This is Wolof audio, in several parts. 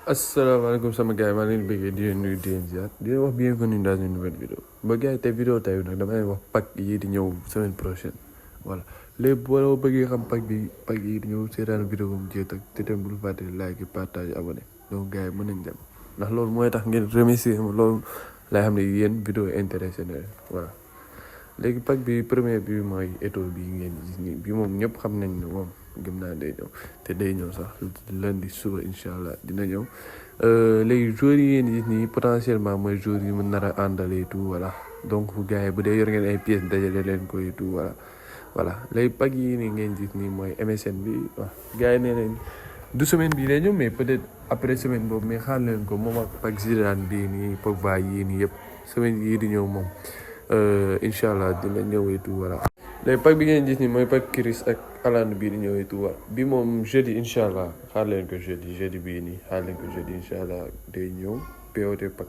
asalaamaaleykum sama gars yi maa ngi leen di bëggee di leen nuyu di leen ziar di leen wax bienvenue dans une nouvelle vidéo ba gars yi tey vidéo tey nag damay wax pack yi di ñëw semaine prochaine voilà léegi boo bëggee xam pack yi di ñëw seetaan vidéo bu mu jeex ak te tam bul fàtte like partage abonné donc gars yi mën nañ dem ndax loolu mooy tax ngeen remercier ma loolu lay xam ne yéen vidéo intéressé na voilà léegi pack bi premier bi mooy éto bi ngeen gis nii bi moom ñëpp xam nañ ne moom gëm naa day ñëw te day ñëw sax lundi suba incha allah dina ñëw léegi joueurs yi ngeen gis nii potentiellement mooy joueurs yi mu nar a àndale et tout voilà donc gars yi bu dee yor ngeen ay pièces dajale leen ko et tout voilà léegi pack yi nii ngeen gis nii mooy MSN bi waaw gars yi nee nañ du semaine bii lay ñëw mais peut-être après semaine boobu mais xaar leen ko moom ak pack Zidane bii nii Pogba yii nii yëpp semaine yii di ñëw moom incha allah dina ñëw et tout voilà. léegi pack bi ngeen gis ni mooy pack Chris ak Haaland bii di ñëw et tout voilà bi moom jeudi incha allah xaar leen ko jeudi bii nii xaar leen ko jeudi incha allah day ñëw POT pack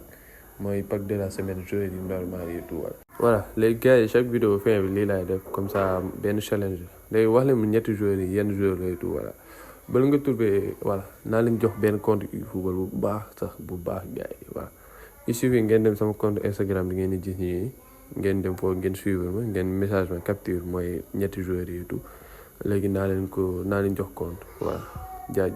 mooy pack de la semaine jeudi normal et tout voilà léegi gars yi chaque vidéo fin bi lii laay def comme ça benn challenge léegi wax leen mu ñetti joueurs yi yenn joueurs la et tout voilà bala nga trouvé voilà naa leen jox benn compte efootball bu baax sax bu baax gars yi voilà il suffit ngeen dem sama compte Instagram bi ngeen di gis nii ngeen dem foofu ngeen suivre ma ngeen message ma capture mooy ñetti joueurs yi et tout léegi naa leen jox compte voilà jaaj